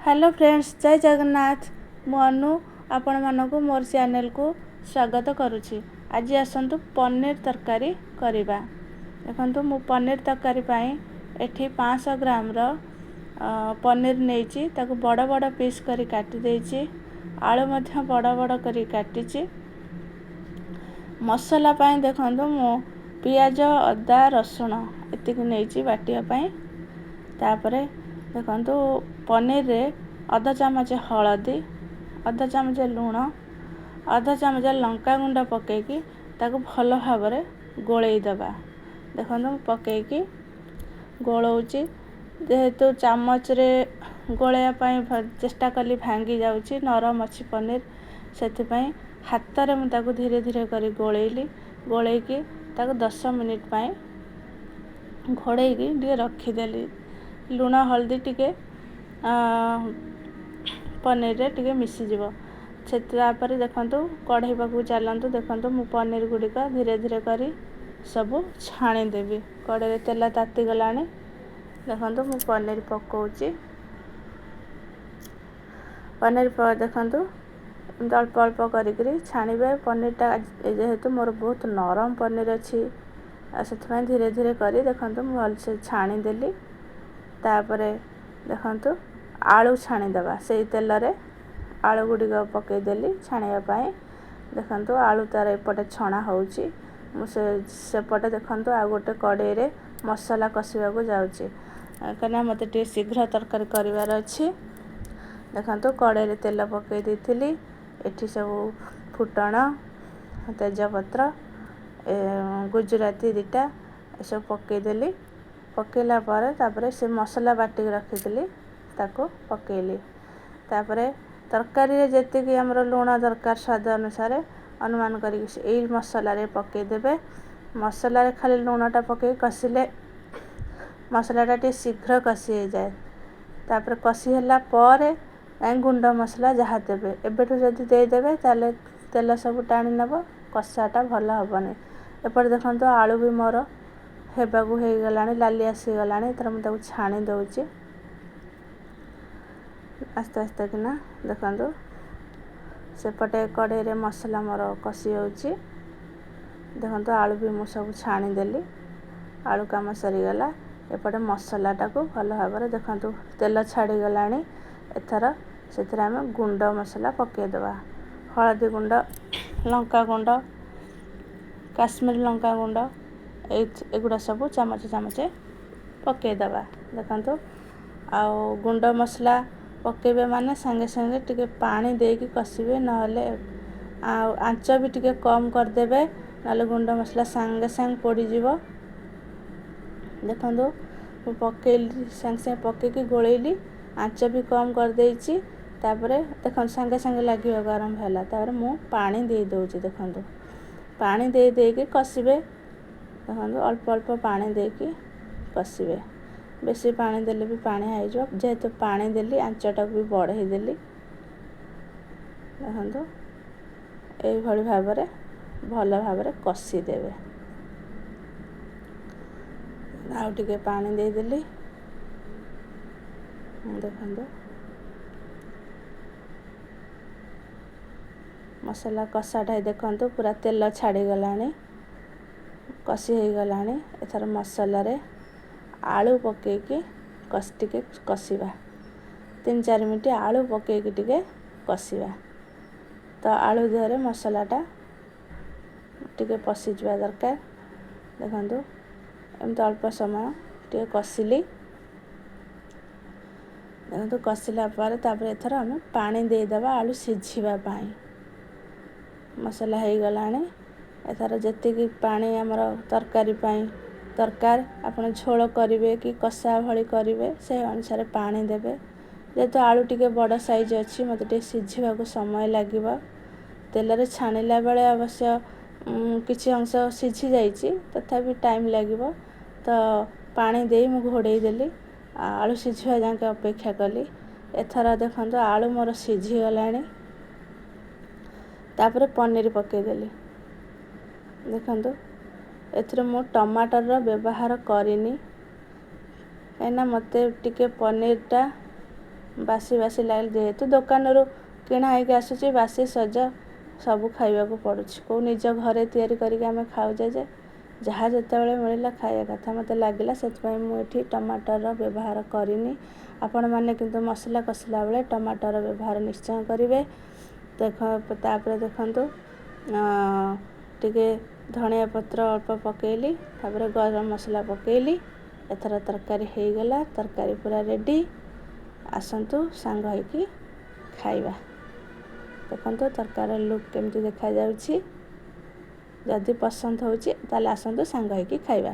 Hello friends, ଜୟ ଜଗନ୍ନାଥ। ମୁଁ ଅନୁ, ଆପଣମାନଙ୍କୁ ମୋର ଚ୍ୟାନେଲକୁ ସ୍ୱାଗତ କରୁଛି। ଆଜି ଆସନ୍ତୁ ପନିର ତରକାରୀ କରିବା। ଦେଖନ୍ତୁ, ମୁଁ ପନିର ତରକାରୀ ପାଇଁ ଏଠି 500 ଗ୍ରାମର ପନିର ନେଇଛି। ତାକୁ ବଡ଼ ବଡ଼ ପିସ୍ କରି କାଟି ଦେଇଛି। ଆଳୁ ମଧ୍ୟ ବଡ଼ ବଡ଼ କରି କାଟିଛି। ମସଲା ପାଇଁ ଦେଖନ୍ତୁ, ମୁଁ ପିଆଜ, ଅଦା, ରସୁଣ ଏତିକି ନେଇଛି ବାଟିବା ପାଇଁ। ତାପରେ ଦେଖନ୍ତୁ, ପନିରରେ ଅଧ ଚାମଚ ହଳଦୀ, ଅଧ ଚାମଚ ଲୁଣ, ଅଧ ଚାମଚ ଲଙ୍କା ଗୁଣ୍ଡ ପକାଇକି ତାକୁ ଭଲ ଭାବରେ ଗୋଳେଇ ଦେବା। ଦେଖନ୍ତୁ, ମୁଁ ପକାଇକି ଗୋଳଉଛି। ଯେହେତୁ ଚାମଚରେ ଗୋଳେଇବା ପାଇଁ ଚେଷ୍ଟା କଲି, ଭାଙ୍ଗି ଯାଉଛି, ନରମ ଅଛି ପନିର। ସେଥିପାଇଁ ହାତରେ ମୁଁ ତାକୁ ଧୀରେ ଧୀରେ କରି ଗୋଳେଇଲି। ଗୋଳେଇକି ତାକୁ 10 ମିନିଟ୍ ପାଇଁ ଘୋଡ଼େଇକି ଟିକେ ରଖିଦେଲି। ଲୁଣ ହଳଦୀ ଟିକେ ପନିରରେ ଟିକେ ମିଶିଯିବ ସେ। ତାପରେ ଦେଖନ୍ତୁ, କଢ଼େଇ ପାଖକୁ ଚାଲନ୍ତୁ। ଦେଖନ୍ତୁ, ମୁଁ ପନିର ଗୁଡ଼ିକ ଧୀରେ ଧୀରେ କରି ସବୁ ଛାଣିଦେବି। କଢ଼େଇରେ ତେଲ ତାତିଗଲାଣି। ଦେଖନ୍ତୁ, ମୁଁ ପନିର ପକାଉଛି। ପନିର ଦେଖନ୍ତୁ, ଏମିତି ଅଳ୍ପ ଅଳ୍ପ କରିକିରି ଛାଣିବେ। ପନିରଟା ଯେହେତୁ ମୋର ବହୁତ ନରମ ପନିର ଅଛି, ଆଉ ସେଥିପାଇଁ ଧୀରେ ଧୀରେ କରି ଦେଖନ୍ତୁ, ମୁଁ ଭଲସେ ଛାଣିଦେଲି। ତାପରେ ଦେଖନ୍ତୁ, ଆଳୁ ଛାଣିଦେବା। ସେଇ ତେଲରେ ଆଳୁ ଗୁଡ଼ିକ ପକାଇଦେଲି ଛାଣିବା ପାଇଁ। ଦେଖନ୍ତୁ, ଆଳୁ ତା'ର ଏପଟେ ଛଣା ହେଉଛି। ମୁଁ ସେ ସେପଟେ ଦେଖନ୍ତୁ, ଆଉ ଗୋଟେ କଡ଼େଇରେ ମସଲା କଷିବାକୁ ଯାଉଛି, କାହିଁକିନା ମୋତେ ଟିକେ ଶୀଘ୍ର ତରକାରୀ କରିବାର ଅଛି। ଦେଖନ୍ତୁ, କଡ଼େଇରେ ତେଲ ପକାଇ ଦେଇଥିଲି। ଏଠି ସବୁ ଫୁଟଣ, ତେଜପତ୍ର, ଗୁଜୁରାତି ଦୁଇଟା ଏସବୁ ପକାଇଦେଲି। ପକାଇଲା ପରେ ତାପରେ ସେ ମସଲା ବାଟିକି ରଖିଥିଲି, ତାକୁ ପକାଇଲି। ତାପରେ ତରକାରୀରେ ଯେତିକି ଆମର ଲୁଣ ଦରକାର, ସ୍ୱାଦ ଅନୁସାରେ ଅନୁମାନ କରିକି ଏଇ ମସଲାରେ ପକାଇଦେବେ। ମସଲାରେ ଖାଲି ଲୁଣଟା ପକାଇ କଷିଲେ ମସଲାଟା ଟିକେ ଶୀଘ୍ର କଷି ହେଇଯାଏ। ତାପରେ କଷି ହେଲା ପରେ ଗୁଣ୍ଡ ମସଲା ଯାହା ଦେବେ। ଏବେଠୁ ଯଦି ଦେଇଦେବେ, ତାହେଲେ ତେଲ ସବୁ ଟାଣି ନେବ, କଷାଟା ଭଲ ହେବନି। ଏପଟେ ଦେଖନ୍ତୁ, ଆଳୁ ବି ମୋର ହେବାକୁ ହେଇଗଲାଣି, ଲାଲି ଆସିଗଲାଣି। ଏଥର ମୁଁ ତାକୁ ଛାଣି ଦେଉଛି ଆସ୍ତେ ଆସ୍ତେ କିନା। ଦେଖନ୍ତୁ, ସେପଟେ କଢ଼େଇରେ ମସଲା ମୋର କଷି ହେଉଛି। ଦେଖନ୍ତୁ, ଆଳୁ ବି ମୁଁ ସବୁ ଛାଣିଦେଲି। ଆଳୁ କାମ ସରିଗଲା। ଏପଟେ ମସଲାଟାକୁ ଭଲ ଭାବରେ ଦେଖନ୍ତୁ, ତେଲ ଛାଡ଼ିଗଲାଣି। ଏଥର ସେଥିରେ ଆମେ ଗୁଣ୍ଡ ମସଲା ପକାଇଦେବା। ହଳଦୀ ଗୁଣ୍ଡ, ଲଙ୍କା ଗୁଣ୍ଡ, କାଶ୍ମୀର ଲଙ୍କା ଗୁଣ୍ଡ, ଏଇ ଏଗୁଡ଼ା ସବୁ ଚାମଚ ଚାମଚେ ପକାଇଦେବା। ଦେଖନ୍ତୁ, ଆଉ ଗୁଣ୍ଡ ମସଲା ପକାଇବେ ମାନେ ସାଙ୍ଗେ ସାଙ୍ଗେ ଟିକେ ପାଣି ଦେଇକି କଷିବେ, ନହେଲେ ଆଉ ଆଞ୍ଚ ବି ଟିକେ କମ୍ କରିଦେବେ, ନହେଲେ ଗୁଣ୍ଡ ମସଲା ସାଙ୍ଗେ ସାଙ୍ଗେ ପୋଡ଼ିଯିବ। ଦେଖନ୍ତୁ, ମୁଁ ପକାଇଲି, ସାଙ୍ଗେ ସାଙ୍ଗେ ପକାଇକି ଗୋଳେଇଲି, ଆଞ୍ଚ ବି କମ୍ କରିଦେଇଛି। ତାପରେ ଦେଖନ୍ତୁ, ସାଙ୍ଗେ ସାଙ୍ଗେ ଲାଗିବାକୁ ଆରମ୍ଭ ହେଲା। ତାପରେ ମୁଁ ପାଣି ଦେଇ ଦେଉଛି। ଦେଖନ୍ତୁ, ପାଣି ଦେଇ ଦେଇକି କଷିବେ। ଦେଖନ୍ତୁ, ଅଳ୍ପ ଅଳ୍ପ ପାଣି ଦେଇକି କଷିବେ। ବେଶୀ ପାଣି ଦେଲେ ବି ପାଣି ହେଇଯିବ। ଯେହେତୁ ପାଣି ଦେଲି, ଆଞ୍ଚଟାକୁ ବି ବଢ଼େଇ ଦେଲି। ଦେଖନ୍ତୁ, ଏଇଭଳି ଭାବରେ ଭଲ ଭାବରେ କଷିଦେବେ। ଆଉ ଟିକେ ପାଣି ଦେଇଦେଲି। ଦେଖନ୍ତୁ, ମସଲା କଷାଟା ଦେଖନ୍ତୁ, ପୁରା ତେଲ ଛାଡ଼ିଗଲାଣି, କଷି ହେଇଗଲାଣି। ଏଥର ମସଲାରେ ଆଳୁ ପକାଇକି ଟିକେ କଷିବା। 3-4 ମିନିଟ୍ ଆଳୁ ପକାଇକି ଟିକେ କଷିବା। ତ ଆଳୁ ଦେହରେ ମସଲାଟା ଟିକେ ପଶିଯିବା ଦରକାର। ଦେଖନ୍ତୁ, ଏମିତି ଅଳ୍ପ ସମୟ ଟିକେ କଷିଲି। ଦେଖନ୍ତୁ, କଷିଲା ପରେ ତାପରେ ଏଥର ଆମେ ପାଣି ଦେଇଦେବା ଆଳୁ ସିଝିବା ପାଇଁ। ମସଲା ହେଇଗଲାଣି। ଏଥର ଯେତିକି ପାଣି ଆମର ତରକାରୀ ପାଇଁ ଦରକାର, ଆପଣ ଝୋଳ କରିବେ କି କଷା ଭଳି କରିବେ, ସେ ଅନୁସାରେ ପାଣି ଦେବେ। ଯେହେତୁ ଆଳୁ ଟିକେ ବଡ଼ ସାଇଜ୍ ଅଛି, ମୋତେ ଟିକେ ସିଝିବାକୁ ସମୟ ଲାଗିବ। ତେଲରେ ଛାଣିଲା ବେଳେ ଅବଶ୍ୟ କିଛି ଅଂଶ ସିଝି ଯାଇଛି, ତଥାପି ଟାଇମ୍ ଲାଗିବ। ତ ପାଣି ଦେଇ ମୁଁ ଘୋଡ଼େଇ ଦେଲି, ଆଳୁ ସିଝିବା ଯାଏଁକେ ଅପେକ୍ଷା କଲି। ଏଥର ଦେଖନ୍ତୁ, ଆଳୁ ମୋର ସିଝିଗଲାଣି। ତାପରେ ପନିର ପକାଇଦେଲି। ଦେଖନ୍ତୁ, ଏଥିରେ ମୁଁ ଟମାଟରର ବ୍ୟବହାର କରିନି, କାହିଁକିନା ମୋତେ ଟିକେ ପନିରଟା ବାସି ବାସି ଲାଗିଲା, ଯେହେତୁ ଦୋକାନରୁ କିଣା ହେଇକି ଆସୁଛି, ବାସି ସଜ ସବୁ ଖାଇବାକୁ ପଡ଼ୁଛି। କେଉଁ ନିଜ ଘରେ ତିଆରି କରିକି ଆମେ ଖାଉଛେ ଯେ ଯାହା ଯେତେବେଳେ ମିଳିଲା ଖାଇବା କଥା ମୋତେ ଲାଗିଲା। ସେଥିପାଇଁ ମୁଁ ଏଠି ଟମାଟରର ବ୍ୟବହାର କରିନି। ଆପଣମାନେ କିନ୍ତୁ ମସଲା କଷିଲା ବେଳେ ଟମାଟର ବ୍ୟବହାର ନିଶ୍ଚୟ କରିବେ। ଦେଖ, ତାପରେ ଦେଖନ୍ତୁ, ଟିକେ ଧଣିଆ ପତ୍ର ଅଳ୍ପ ପକାଇଲି, ତାପରେ ଗରମ ମସଲା ପକାଇଲି। ଏଥର ତରକାରୀ ହେଇଗଲା, ତରକାରୀ ପୁରା ରେଡ଼ି। ଆସନ୍ତୁ ସାଙ୍ଗ ହେଇକି ଖାଇବା। ଦେଖନ୍ତୁ ତରକାରୀର ଲୁକ୍ କେମିତି ଦେଖାଯାଉଛି। ଯଦି ପସନ୍ଦ ହେଉଛି, ତାହେଲେ ଆସନ୍ତୁ ସାଙ୍ଗ ହେଇକି ଖାଇବା।